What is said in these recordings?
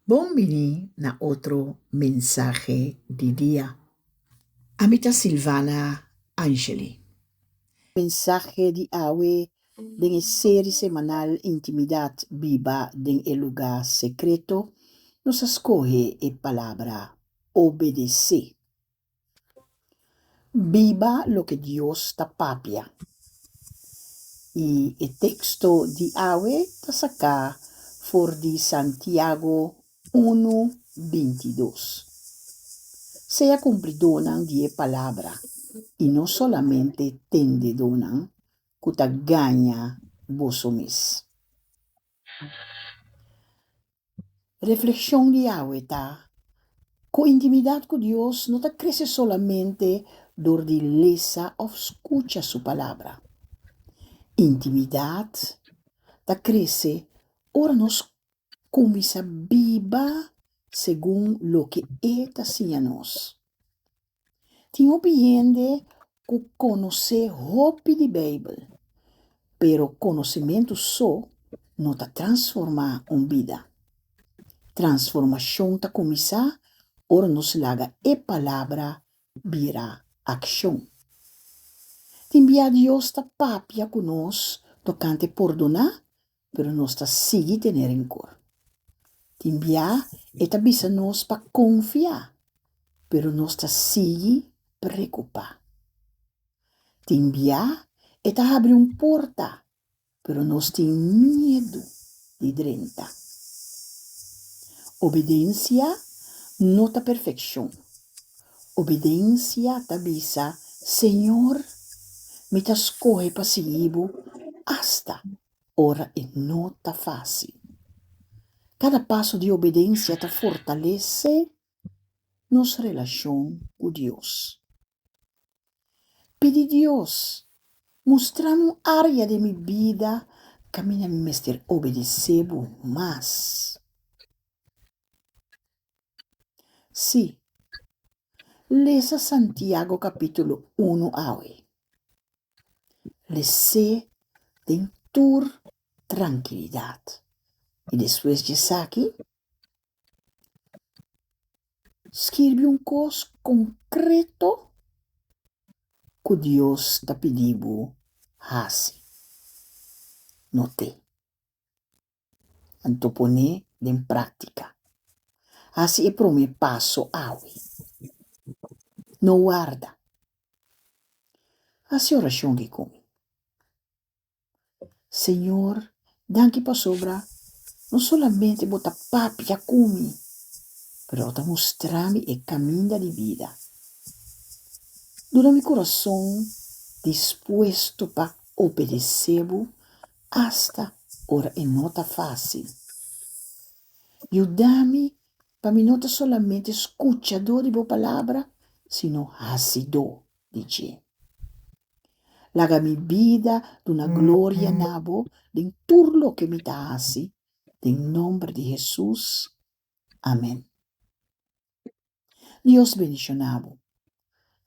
Bon bini na otro mensahe di dia. Ami ta Silvana Angeli. Mensahe di awe den e seri semanal Intimidat Biba den e Lugá Sekreto, nos a skohe e palabra obedesé. Biba loke Dios ta papia. I e teksto di awe ta saká for di Santiago unu, bintidos. Sea kumplidónan di e palabra i no solamente tendedónan ku ta gaña boso mes. Reflekshon di awe ta ku intimidat ku Dios no ta krese solamente dor di lesa òf skucha su Palabra. Intimidat ta krese ora nos kuminsá biba segun loke e ta siña nos. Tin hopi hende ku konosé hopi di Beibel, pero konosementu so no ta transformá un bida. Transformashon ta kuminsá ora nos laga e Palabra bira akshon. Tin bia Dios ta papia ku nos tokante pordoná pero nos ta sigui tene renkor. Tin bia e ta bisa nos pa konfia, pero nos ta sigui preokupá. Tin bia e ta habri un porta, pero nos tin miedu di drenta. Obedensia no ta perfekshon. Obedensia ta bisa, Señor, mi ta skohe pa sigui bo asta ora e no ta fásil. Kada paso di obedensia ta fortalesé nos relashon ku Dios. Pidi Dios, Mustra mi un área den mi bida kaminda mi mester obedesé bo mas. Sí, lesa Santiago kapítulo unu awe. Les'é den tur trankilidat i despues di esaki skirbi un kos konkreto ku Dios ta pidi bo hasi. Not'é. Anto pon'é den práktika. Hasi e promé paso awe. No warda. Hasi orashon ki ku mi. Señor, danki pasobra no solamente bo ta papia ku mi, pero bo ta mustra mi e kaminda di bida. Duna mi kurason dispuesto pa obedesé bo asta ora e no ta fásil. Yuda mi pa mi no ta solamente skuchadó di bo palabra, sino hasidó di dje. Laga mi bida duna gloria na bo den tur loke mi ta hasi, den nomber di Hesus, amen. Dios bendishoná bo.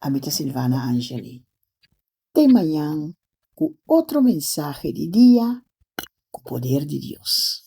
Ami ta Silvana Angeli. Te mañan ku otro mensahe di dia ku poder di Dios.